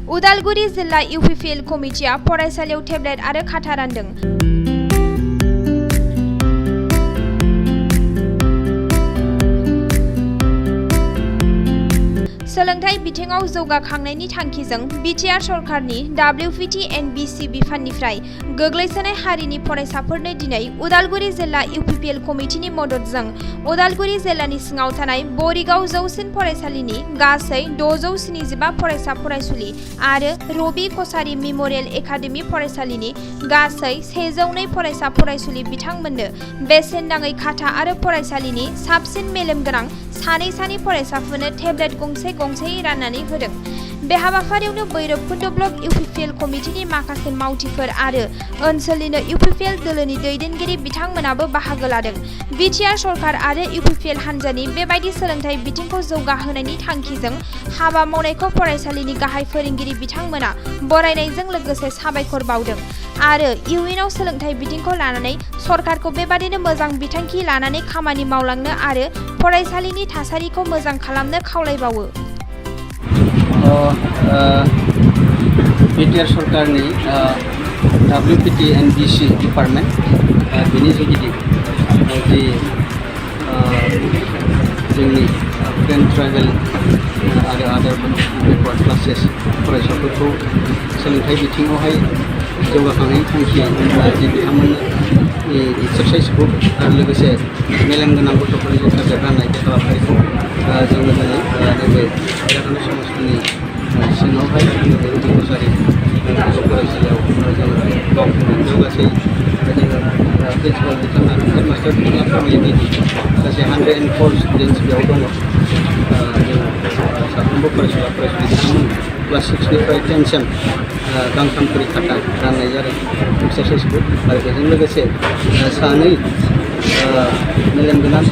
उदालगुरि जिल्ला इउपिपिएल कमिटिया फरायसालियाव टेब्लेट आरो खाथा रानदों। सोलोंथाइ बिथिङाव जौगाखांनायनि थांखिजों बिटिआर सरकारनि WPT&BC बिफाननिफ्राय गोग्लैसोनाय हारिनि फरायसाफोरनो दिनै उदालगुरि जिल्ला इउपिपिएल कमिटिनि मददजों उदालगुरि जिल्लानि सिङाव थानाय बरिगाव जौसिन फरायसालिनि गासै 675 फरायसा फरायसुलि आरो रबि कसारी मेमोरियेल एकाडेमि फरायसालिनि गासै 102 फरायसा फरायसुलि बिथांमोननो बेसेन नाङै खाथा आरो फरायसालिनि साबसिन मेलेम गोनां सानै फरायसाफोरनो टेब्लेट गंसे राननानै होदों। बे हाबाफारियावनो भैरबकुन्द ब्लक इउपिपिएल कमिटिनि माखासे मावथिफोर आरो ओनसोलनिनो इउपिपिएल दोलोनि दैदेनगिरि बिथांमोनाबो बाहागो लादों। बिटिआर सरकार आरो इउपिपिएल हान्जानि बेबायदि सोलोंथाइ बिथिंखौ जौगाहोनायनि थांखिजों हाबा मावनायखौ फरायसालिनि गाहाय फोरोंगिरि बिथांमोना बरायनायजों लोगोसे साबायखर बावदों आरो इयुनाव सोलोंथाइ बिथिंखौ लानानै सरकारखौ बेबादिनो मोजां बिथांखि लानानै खामानि मावलांनो आरो फरायसालिनि थासारिखौ मोजां खालामनो खावलायबावो। बिटिआर सरकारनि WPT&BC डिपार्टमेंट बिनि जुगिदि जि जोंनि प्लेन ट्राइबेल आरो आदार बेकवार्ड क्लासेस फरायसाफोरखौ सोलोंथाइ बिथिङावहाय जौगाखांनायनि थांखि जि बिथांमोननो एक्सारसाइज बुक आरो लोगोसे मेलेम गोनां गथ'फोरनि जि टेब्लेट राननाय बे हाबाफारिखौ जोङो दिनै नैबे भैरबकुन्द समाजनि सिङावहाय नैबे रबि कसारी फरायसालियाव जोङो गावखौनो गासै जोङो प्रिन्सिपाल बिथाङा हेडमास्टार बिथाङा फोरमायनाय बायदि गासै 104 स्टुडेन्टस बेयाव दङ। साफ्रोमबो फरायसुला फरायसुलि बिथांमोन क्लास 6निफ्राय 10सिम गांथाम खरि खाथा राननाय जादों एक्सारसाइज बुक आरो बेजों लोगोसे सानै मेलेम गोनां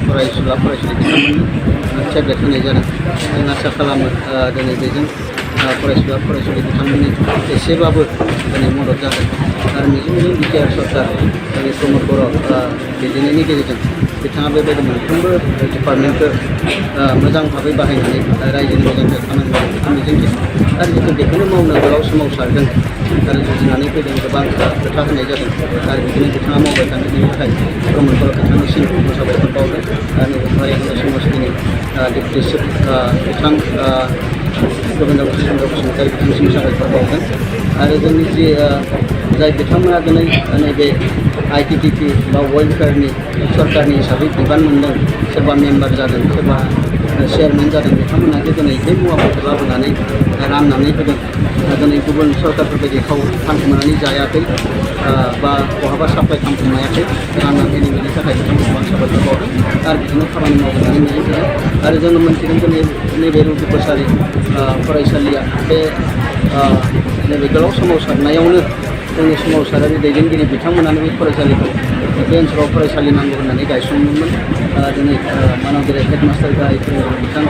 फरायसुला फरायसुलि बिथांमोननो टेब्लेट होनाय जादों। जों आसा खालामो दिनै बेजों फरायसुला फरायसुलि बिथांमोननि एसेबाबो दिनै मदद जागोन आरो मिजिंजों बिटिआर सरकार जोंनि प्रमद बर' दैदेननायनि गेजेरजों बिथाङा बेबायदि मोनफ्रोमबो डिपार्टमेन्टफोर मोजां भाबै बाहायनानै रायजोनि मोजां खामानि मावनो बेखौ मिजिंथियो आरो जितु बेखौनो मावनो गोलाव सोमावसारदों आरो जुजिनानै फैदों गोबां खोथा होनाय जादों आरो बिदिनो बिथाङा मावबाय थानायनि थाखाय प्रमद बर' बिथांनिसिम साबायखर बावदों आरो नैबे भैरबकुन्द समाजनि डिप्टि चिफ बिथां गोविन्द चन्द्र बसुमतारी बिथांनिसिम साबायखर बावदों आरो जोंनि जि जाय बिथांमोना दिनै नैबे ITTP बा वेलफेयारनि सरकारनि हिसाबै बिबान मोनदों सोरबा मेम्बार जादों सोरबा चेयारमेन जादों बिथांमोना दिनै बे मुवाफोरखौ लाबोनानै राननानै होदों। दिनै गुबुन सरकारफोरबायदि फानखुमानानै जायाखै बा बहाबा साप्लाइ खालामखुमायाखै राननानै होनायनि थाखाय बिथांमोनखौ आं साबायखर बावदों आरो बिदिनो खामानि मावगोन होननानै मिजिंथिदों आरो जोङो मोनथिदों दिनै नैबे रबि कसारी फरायसालिया बे नैबे गोलाव सोमावसारनायावनो जोंनि सोमावसारारि दैदेनगिरि बिथांमोनानो बे फरायसालिखौ बे ओनसोलाव फरायसालि नांगौ होननानै गायसनदोंमोन। दिनै मानावगिरि हेडमास्टार गाहाय फोरोंगिरि बिथां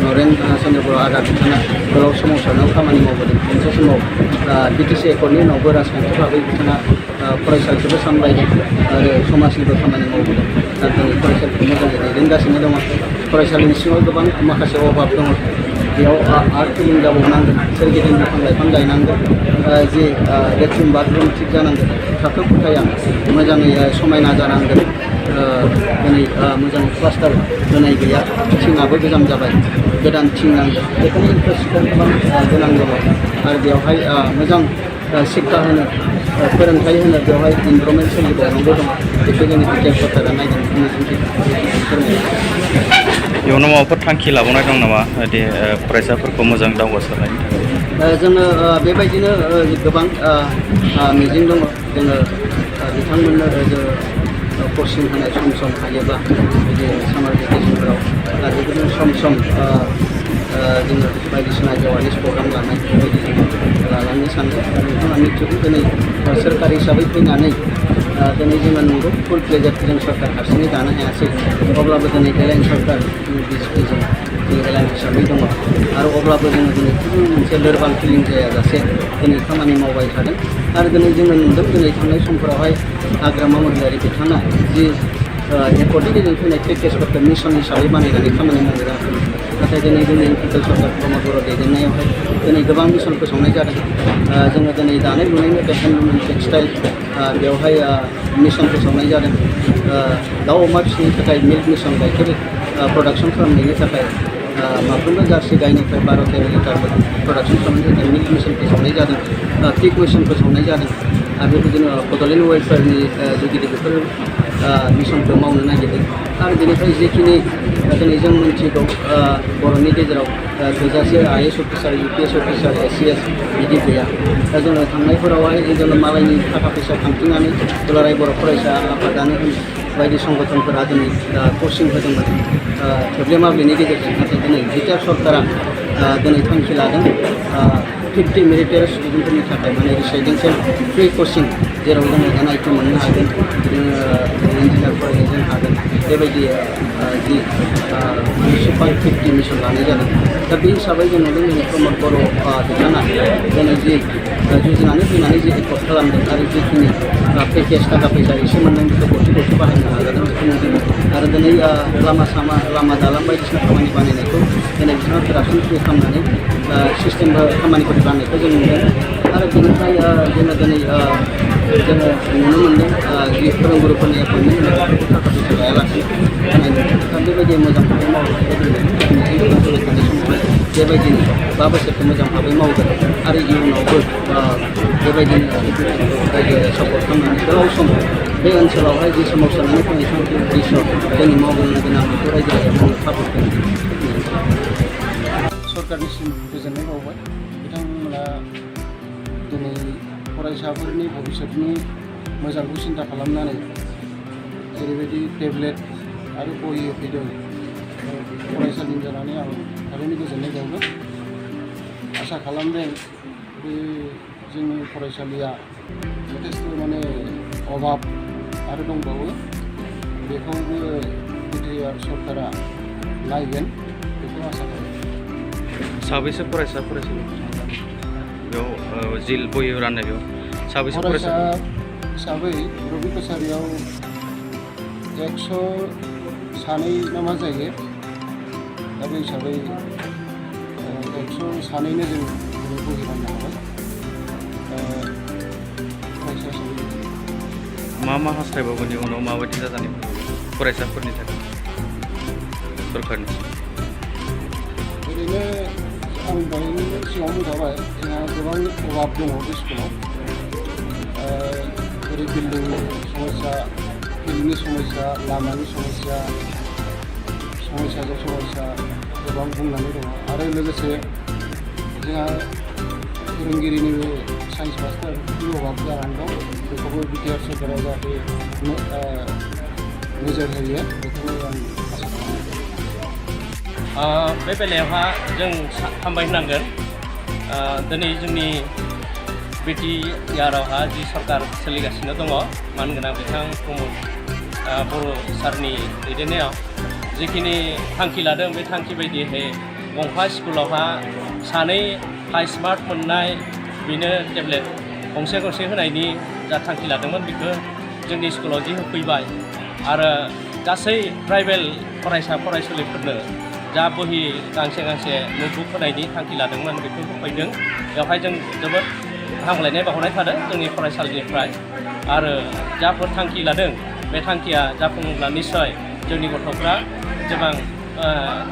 नरेन चन्द्र बर' आदा बिथाङा गोलाव सोमावसारनायाव खामानि मावबोदों। मोनसे समाव BTC एकर्डनि उनावबो राजखान्थि भाबै बिथाङा फरायसालिखौबो सामलायदों आरो समाजनिबो खामानि मावबोदों आरो दिनै फरायसालिखौ मोजाङै दैदेनगासिनो दङ। फरायसालिनि सिङाव गोबां माखासे अभाब दङ बेयाव आर्ट फिलिं जाबावनांगोन सोरगिदिं बिफां लाइफां गायनांगोन जि लेट्रिन बाथरुम थिग जानांगोन थाखो खथाया मोजाङै समायना जानांगोन दिनै मोजां प्लास्टार होनाय गैया थिङाबो गोजाम जाबाय गोदान थिं नांगौ बेखायनो इनफ्रास्ट्राक्चार गोबां गोनां दङ आरो बेवहाय मोजां शिक्षा होनो फोरोंथाइ होनो बेवहाय इनभारमेन्ट सोलिबावनांगौ दङ बेखौ जोंनि बिटिआर सरकारा नायगोन इयुनाव माबाफोर थांखि लाबावनाय दं नामा बिदि फरायसाफोरखौ मोजां दावगासारनायनि थाखाय? जोङो बेबायदिनो गोबां मिजिं दङ जोङो बिथांमोननो जोङो कचिं होनाय सम हायोबा बिदि सामार भेकेसनफोराव आरो बेबायदिनो सम जोङो बायदिसिना एवारनेस प्रग्राम लानाय बेबायदि जोङो लालांनो सानदों नोंथाङा मिथिगौ दिनै सोरखार हिसाबै फैनानै दिनै जोङो नंगौ फुल प्लेजेड जों सरकार हारसिङै दानो हायासै अब्लाबो दिनै एलाइन सरकार बिजेपिजों जों एलाइन हिसाबै दङ आरो अब्लाबो जोङो दिनै मोनसे लोरबां फिलिं जायाजासे दिनै खामानि मावबाय थादों आरो दिनै जोङो नुदों दिनै थांनाय समफोरावहाय हाग्रामा महिलारि बिथाङा जि एकर्डनि गेजेरजों फैनाय पेकेजफोरखौ मिसन हिसाबै बानायनानै खामानि मावनो रोङाखै नाथाय दिनै पिपल सरकार प्रमद बर' दैदेननायावहाय दिनै गोबां मिशन फोसावनाय जादों जोङो दिनै दानाय लुनायनि बे हेन्डलुम टेक्सटाइल बेवहाय मिशन फोसावनाय जादों दाउ अमा फिसिनो थाखाय मिल्क मिशन गाइखेर प्रडाक्सन खालामनायनि थाखाय माफ्रोमबो जार्सि गायनिफ्राय 12-13 लिटार प्रडाक्सन खालामनो थाखाय मिल्क मिशन फोसावनाय जादों पिग मिशन फोसावनाय जादों आरो बेबायदिनो बड'लेण्ड वेलफेयारनि जुगिदि बेफोर मिशनखौ मावनो नागिरदों आरो बेनिफ्राय जेखिनि दिनै जों मिथिगौ बर'नि गेजेराव थोजासे IAS officer UPS officer SCS बिदि गैया दा जोङो थांनायफोरावहाय जोङो मालायनि थाखा फैसा खांथिंनानै दुलाराय बर' फरायसा आफादानो होन बायदि संगठनफोरा दिनै कचिं होदोंमोन थोब्ले माब्लेनि गेजेरजों नाथाय दिनै बिटिआर सरकारा दिनै थांखि लादों 50 मेरिटोरियास स्टुडेन्टफोरनि थाखाय माने रेसिडेन्सियेल फ्रि कचिं जेराव जोङो NIT मोननो हागोन बिदिनो इन्जिनियार फरायनो जों हागोन बेबायदि जि सुपार 50 मिशन लानाय जादों दा बे हिसाबै जों नुदों जोंनि प्रमद बर' बिथाङा दिनै जि जुजिनानै फैनानै जि एफर्ट खालामदों आरो जिखिनि पेकेज थाखा फैसा एसे मोनदों बेखौ गथि बाहायनो हागोन बेखौ नुदों आरो दिनै लामा दालां बायदिसिना खामानि बानायनायखौ दिनै बिथाङा पेरासन फ्रि खालामनानै सिस्टेम खामानिफोर बानायनायखौ जों नुदों आरो बेनिफ्राय जोङो दिनै जोङो नुनो मोन्दों जि फोरोंगुरुफोरनि एपइन्टमेन्ट होनायफोरखौ थाखा फैसा लायालासिनो होनाय नुदों दा बेबायदि मोजां भाबै मावलांबाय थानाय समावहाय बेबायदिनो 5 बोसोरखौ मोजां भाबै मावगोन आरो इयुनावबो बेबायदिनो सापर्ट खालामनानै गोलाव सम बे ओनसोलावहाय जि सोमावसारनानै फैनाय थांखि उद्देश्य जोंनि मावनो गोनां बेखौ रायजो राजाया मावनो खाबु होगोन सरकारनिसिम गोजोननाय बावबाय बिथांमोना दिनै फरायसाफोरनि भबिष्यतनि मोजांखौ सिन्था खालामनानै जेरैबायदि टेब्लेट आरो बहि होफैदों फरायसालिनि जानानै आं थारैनो गोजोननाय बावदों आसा खालामदों बे जोंनि फरायसालिया जथेस्थ' माने अभाब आरो दंबावो बेखौबो बिटिआर सरकारा नायगोन बेखौ आसा खालामो साबैसे फरायसा फरायसालि बेयाव जिल बहि राननाय बेयाव साबैसे फरायसा हिसाबै रबि कसारियाव 102 नामा जायो दा बे हिसाबै 102नो जों बहि राननो हाबाय फरायसा हिसाबै मा हास्थायबावगोन उनाव माबायदि जाजानाय फरायसाफोरनि थाखाय सरकारनि ओरैनो आं दहायनो सिगाङाव बुंखाबाय जोंहा गोबां अभाब दङ बे स्कुलाव ओरै बिल्डिंनि समस्या फिल्डनि समस्या लामानि समस्याजों समस्या गोबां बुंनानै दङ आरो लोगोसे जोंहा फोरोंगिरिनिबो साइन्स मास्टारनि अभाब जानानै दं बेखौबो बिटिआर सरकारा जाहाथे नोजोर होयो बेखौनो आं आसा खालामो बे बेलायावहा जों हामबाय होनांगोन दिनै जोंनि बिटिआरआवहा जि सरकार सोलिगासिनो दङ मानगोनां बिथां प्रमद बर' सारनि दैदेननायाव जिखिनि थांखि लादों बे थांखि बायदियै गंफा स्कुलावहा 2 हाइ स्मार्ट मोननाय बेनो टेब्लेट गंसे होनायनि जा थांखि लादोंमोन बेखौ जोंनि स्कुलाव जि होफैबाय आरो गासै ट्राइबेल फरायसा फरायसुलिफोरनो जा बहि गांसे नोटबुक होनायनि थांखि लादोंमोन बेखौ होफैदों बेवहाय जों जोबोद हामलायनाय बावहरनाय थादों जोंनि फरायसालिनिफ्राय आरो जाफोर थांखि लादों बे थांखिया जाफुङोब्ला निस्सय जोंनि गथ'फ्रा गोबां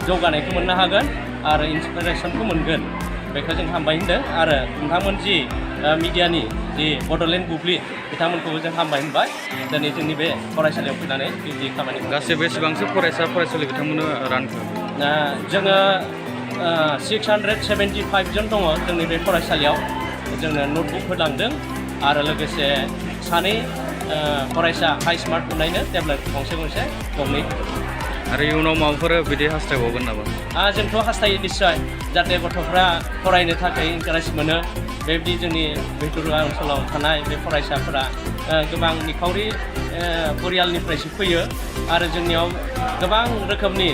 जौगानायखौ मोननो हागोन आरो इन्सपिरेसनखौ मोनगोन बेखौ जों हामबाय होनदों आरो नोंथांमोन जि मिडियानि जि बड'लेण्ड बुब्लि बिथांमोनखौबो जों हामबाय होनबाय दिनै जोंनि बे फरायसालियाव फैनानै बिदि खामानि गासै बेसेबांसो फरायसालि बिथांमोननो रानखो जोङो 675 जन दङ जोंनि बे फरायसालियाव जोंनो नोटबुक होलांदों आरो लोगोसे 2 फरायसा हाइ स्मार्ट मोननायनो टेब्लेट गंसे गंनै आरो इयुनाव माबाफोर बिदि हास्थायबावगोन नामा जोंथ' हास्थायो निस्सय जाहाथे गथ'फ्रा फरायनो थाखाय इन्कारेज मोनो बेबायदि जोंनि भितरुवा ओनसोलाव थानाय बे फरायसाफोरा गोबां निखावरि परियालनिफ्रायसो फैयो आरो जोंनियाव गोबां रोखोमनि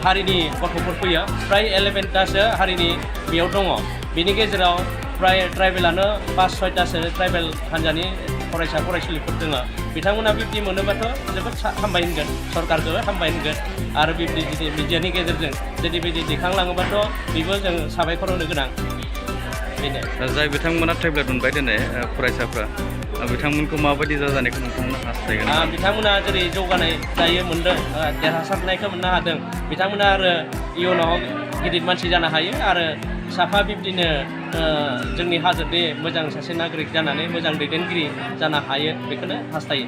हारिनि गथ'फोर फैयो फ्राय 11तासो हारिनि बेयाव दङ बेनि गेजेराव फ्राय ट्राइबेलानो 5-6तासो ट्राइबेल हान्जानि फरायसा फरायसुलिफोर दङ बिथांमोना बिब्दि मोनोबाथ' जोबोद हामबाय होनगोन सरकारखौ हामबाय होनगोन आरो बिब्दि जुदि मिडियानि गेजेरजों जुदि बिदि दैखांलाङोबाथ' बेबो जों साबायखर होनो गोनां बेनो। जाय बिथांमोना टेब्लेट मोनबाय दिनै फरायसाफ्रा बिथांमोनखौ माबायदि जाजानायखौ नोंथांमोना हास्थायगोन? बिथांमोना जेरै जौगानाय जायो मोनदों देरहासारनायखौ मोननो हादों बिथांमोना आरो इयुनाव गिदिर मानसि जानो हायो आरो साफा बिब्दिनो जोंनि हादोरनि मोजां सासे नागरिक जानानै मोजां दैदेनगिरि जानो हायो बेखौनो हास्थायो।